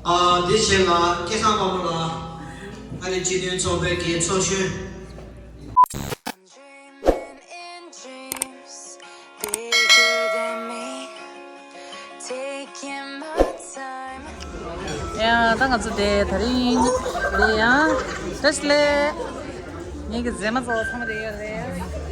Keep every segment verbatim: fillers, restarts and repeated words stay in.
ཨ། དེ་རྗེས་ལ་སྐལ་བཟང་དཔའ་མོ་ལགས་ཨ་ནི་སྤྱི་མཐུན་ཚོགས་པའི་གི་ཚོགས་གཞོན། ཡ། ད་ང་ཚོ་དེ་དེ་རིང་དེ་ཡང་བཀྲ་ཤིས་བདེ་ལེགས། ངེད་ཀྱི་མཛེས་མ་ཚོ་ཚང་མ་དེ་ཡོད་རེད།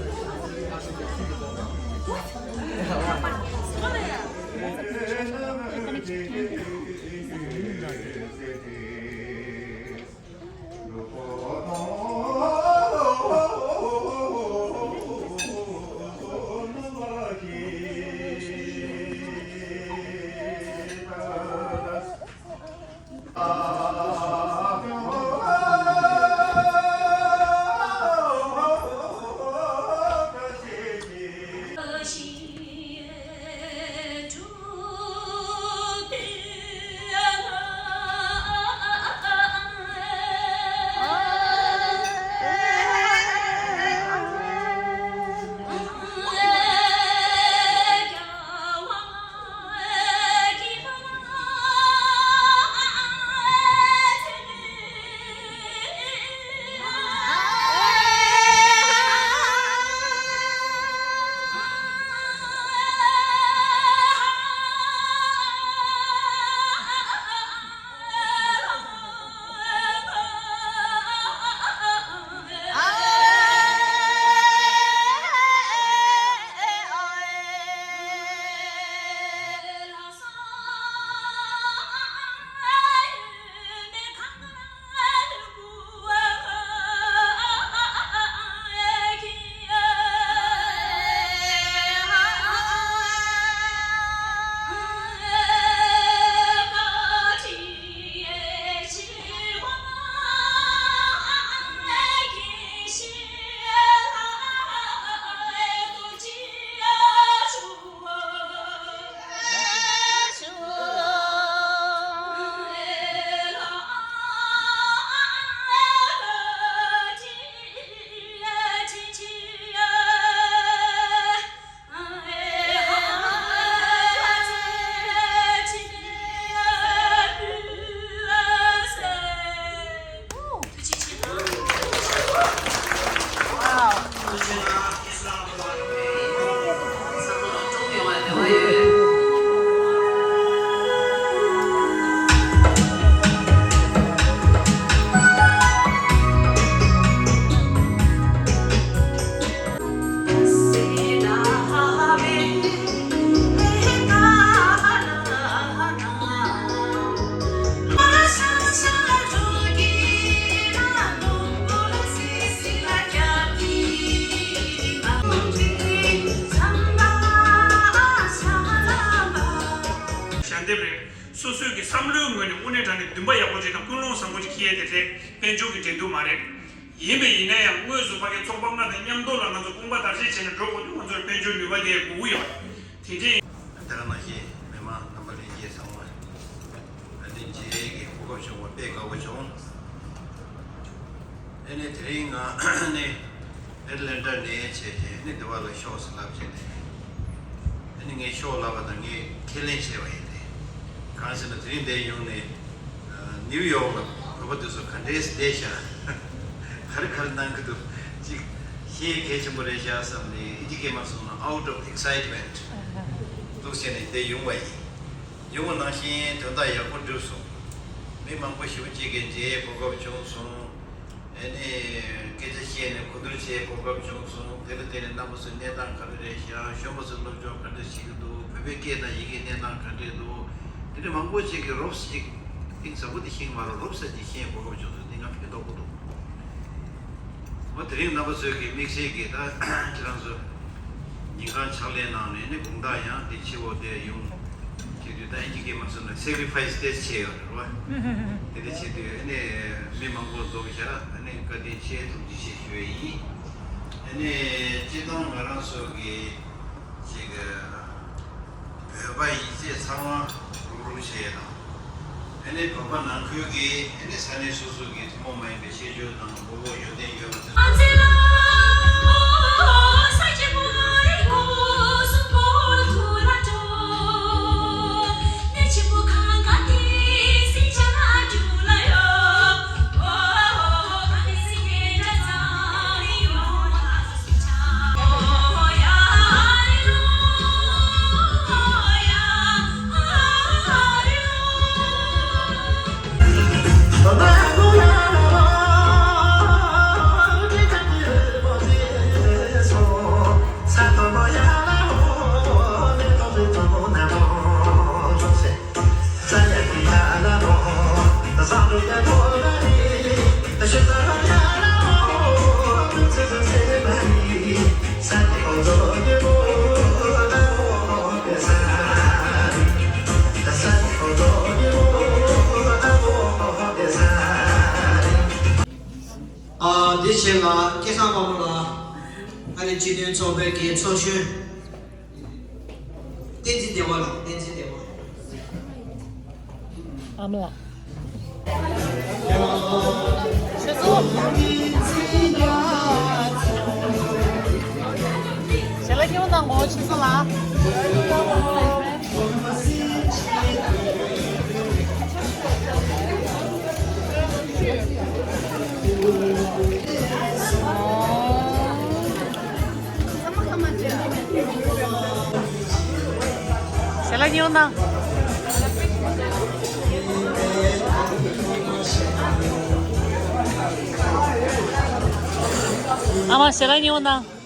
ཞལ་འདེབས་རེད། སོ་སོའི་གི་བསམ་བློའི་ངོས་ནས་དངོས་གནས་དྲང་གནས་འདུན་པ་ཡག་པོ་ཅིག་དང་ཀུན་སློང་བཟང་པོ་ཅིག་འཁྱེར་ཡས་དེ་རེད། དཔལ་འབྱོར་གྱི་འགྲན་བསྡུར་མ་རེད། ཡིན་པས་ཡིན་ན་ཡང་དངོས་སུ་ཕ་གིའི་ཚོགས་པ་ལྔ་དང་མཉམ་དུ་ལ་ང་ཚོ་དཔུང་པ་བརྡར་ཤ་བྱས་ནས་འགྲོ་དགོས་དུས་ང་ཚོར་དཔལ་འབྱོར་ནུས་པ་དེ་དགོས་ཀྱི་ཡོད་རེད། དེ་འདྲའི། དེ་ག་ནང་བཞིན་མི་མང་རྣམ་པ་ལྷན་རྒྱས་ཚང་མ་ཨ་ནི་མཇལ་ཡས་ཀྱི་གོ་སྐབས་བྱུང་བ་དཔེ་དགའ་པོ་བྱུང་། ཨ་ནི་དེ་རིང་ང་ནི་ཨེ་ཊ་ལན་ཊ་ནས་བྱས་ཏེ་ནི་འདི་བ་ལ་ཤོག་ཟེར་ལབ་བྱས་ནས། ཨ་ནི་ངས་ཤོག་ལབ་པ་དང་ངས་ཁས་ལེན་བྱས་པ་ཡིན་ཏེ། གང་ཟེར་ན་དེ་རིང་འདིར་ཡོང་ནས་ནིའུ་ཡོག་ལ་བོད་པ་དེ་ཚོ་ག་འདྲས་བསྡད་ཤག་ག་རེ་ག་རེ་གནང་གི་འདུག་ཅིག་ཤེས་གལ་ཆེན་པོ་རེད་ཤག་བསམ་ནས་ཨིན་ཇི་སྐད་མ་སོང་ན་out of excitement འདུག་བྱས་ནས་འདིར་ཡོང་བ་ཡིན། ཡོང་བ་ནང་བཞིན་དོན་དག་ཡག་པོ་འགྲུབ་སོང་། མི་མང་པོ་ཞེ་པོ་ཅིག་གིས་མཇལ་གོ་སྐབས་བྱུང་སོང་། ཨ་ནི་སྐད་ཆ་བཤད་ནས་གོ་བསྡུར་བྱེད་གོ་སྐབས་བྱུང་སོང་། དེ་ལ་བརྟེན་ནས་རྣམ་པ་ཚོའི་གནས་སྟངས་ག་རེ་རེད་ཤག་གཞོན་པ་ཚོའི་སློབ་སྦྱོང་ག་འདྲ་བྱེད་ཀྱི་འདུག་བོད་པའི་སྐད་དང་ཡི་གེའི་གནས་སྟངས་ག་འདྲས་འདུག་དེ་འདྲ་མང་པོ་ཅིག་གིས་རོབ་ཙམ་ཅིག་གཏིང་ཟབ་པོ་དེ་ཤེས་ཀྱི་མ་རེད། རོབ་ཙམ་ཅིག་ཤེས་གོ་སྐབས་བྱུང་སོང་། འདི་ང་ཕན་ཐོགས་པོ་འདུག་འོ་དེ་རིང་རྣམ་པ་ཚོས་ཀྱི་དམིགས་བསལ་གྱིས་ད་ཁྱེད་རང་ཚོ་ཉིན་གང་ཕྱག་ལས་གནང་ནས་ནི་དགོང་དག་ཡང་དེ་ཕྱི་བོ་དེ་ཡོང་བྱེད་དུས་ད་ཨིན་ཇི་སྐད་མ་སོང་ན་སེག་རི་ཕ་ཡི་སི་ཏེ་བྱས་ཡོད་རེད་བ། དེ་འདྲ་བྱེད་དུས་ཨ་ནི་མི་མང་པོ་འཛོམས་ཤག་ཨ་ནི་བཀའ་དྲིན་ཆེ་ཐུགས་རྗེ་ཆེ་ཞུ་ཡས་ཡིན། ཨ་ནི་སྤྱིར་བཏང་ང་རང་ཚོ་གི་ཅིག་བོད་པ་ཡིན་ཚད་ཚང་མ་རུབ་རུབ་བྱས་དང་། ཨ་ནི་བོད་པ་ནང་ཁུལ་གྱི་ཨ་ནི་ས་གནས་སོ་སོ་གི་ཐུན་མོང་མ་ཡིན་པའི་ཤེས་སྦྱོར་དང་མགོ་སྐོར་ཡོན་ཏན་ཡོད་པ་ཚོས། ཆེད་ལ་སྐལ་བཟང་དཔའ་མོ་ལགས། ཨ་རི་སྤྱི་མཐུན་ཚོགས་པའི་གི་ཚོགས་གཞོན་བསྟན་འཛིན་བདེ་བ་ལགས། བསྟན་འཛིན་བདེ་བ། ཨ་མ་ལགས། ཆེ་སོ། ཞལ་ལག་སྙིང་པོ་གནང་གོ། ཆེ་སོ་ལགས། ཞལ་ལག་སྙིང་པོ་གནང་། ཨ་མ་ཞལ་ལག་སྙིང་པོ་གནང་།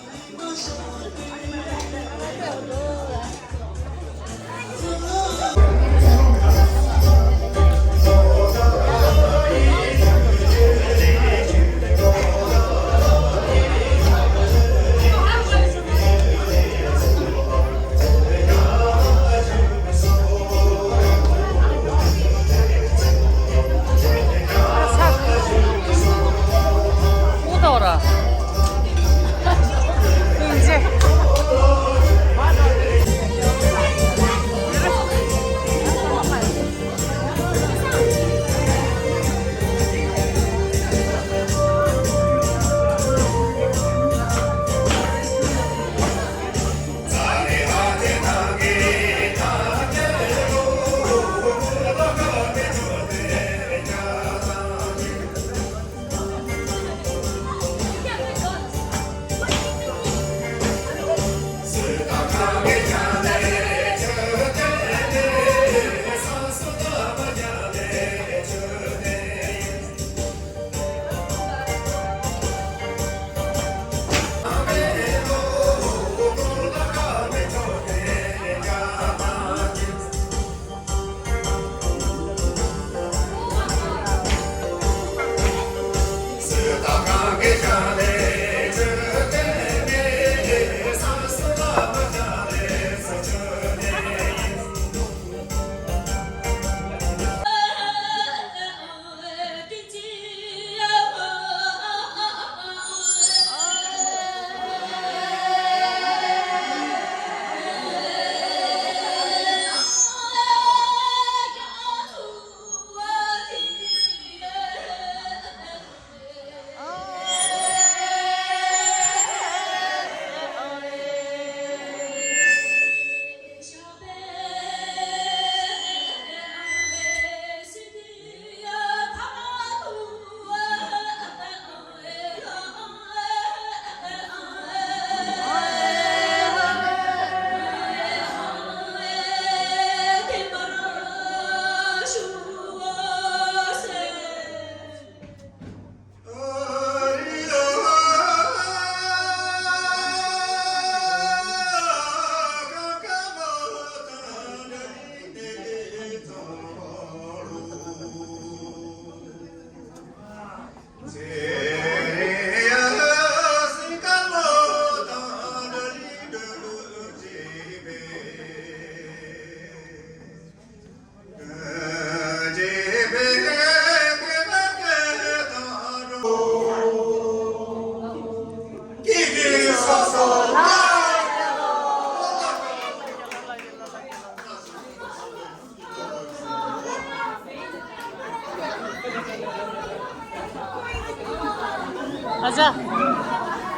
ཨ་ཅག་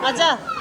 ཨ་ཅག